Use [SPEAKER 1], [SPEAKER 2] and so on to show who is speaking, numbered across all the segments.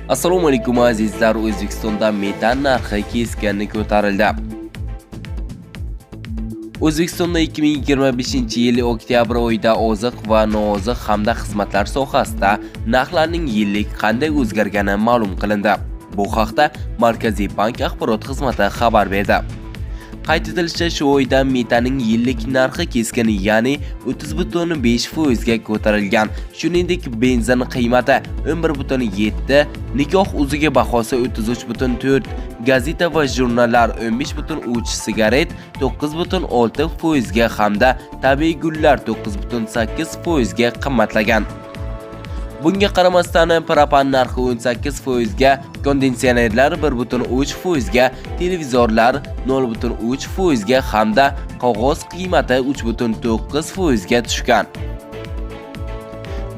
[SPEAKER 1] Assalomu alaykum, azizlar. O'zbekistonda metan narxi keskin ko'tarildi. O'zbekistonda 2025-yil oktyabr oyida oziq va nooziq hamda xizmatlar sohasida narxlarning yillik qanday o'zgargani ma'lum qilindi. Bu haqda Markaziy bank axborot xizmati xabar berdi. Qayd etilishicha, shu oyda metanning yillik narxi keskin, ya'ni 30,5% ga ko'tarilgan. Shuningdek, benzin qiymati 11,7, nikoh uzugi bahosi 33,4, gazeta va jurnallar 15,3, sigaret 9,6% ga hamda tabiiy gullar 9,8% ga qimmatlagan. Bunga qaramasdan, propan narxi 18% ga, konditsionerlar 1,3% ga, televizorlar 0,3% ga hamda qog'oz qiymati 3,9% ga tushgan.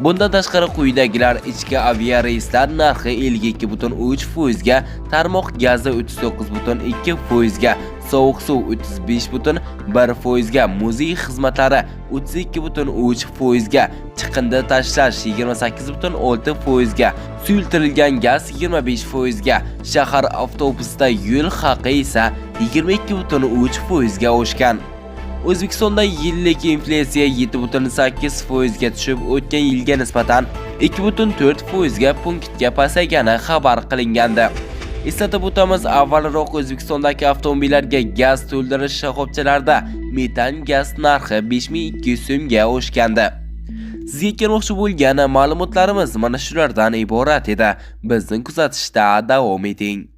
[SPEAKER 1] Bundan tashqari quyidagilar: ichki aviareyslar narxi 52,3% ga, tarmoq gazi 39,2% ga, sovuq suv 35,1% ga, muzey xizmatlari 32,3% ga, chiqindi tashlash 28,6% ga, suyultirilgan gaz 25% ga, shahar avtobusida yo'l haqi esa 22,3% ga oshgan. O'zbekistonda yillik inflyatsiya 7,8% ga tushib, o'tgan yilga nisbatan 2,4% ga punktga pasaygani xabar qilingandi. Eslatib o'tamiz, avvalroq O'zbekistondagi avtomobillarga gaz to'ldirish shoxobchalarida metan gaz narxi 5200 so'mga oshgandi. Sizga yetkazmoqchi bo'lgan ma'lumotlarimiz mana shulardan iborat edi. Bizni kuzatishda davom eting.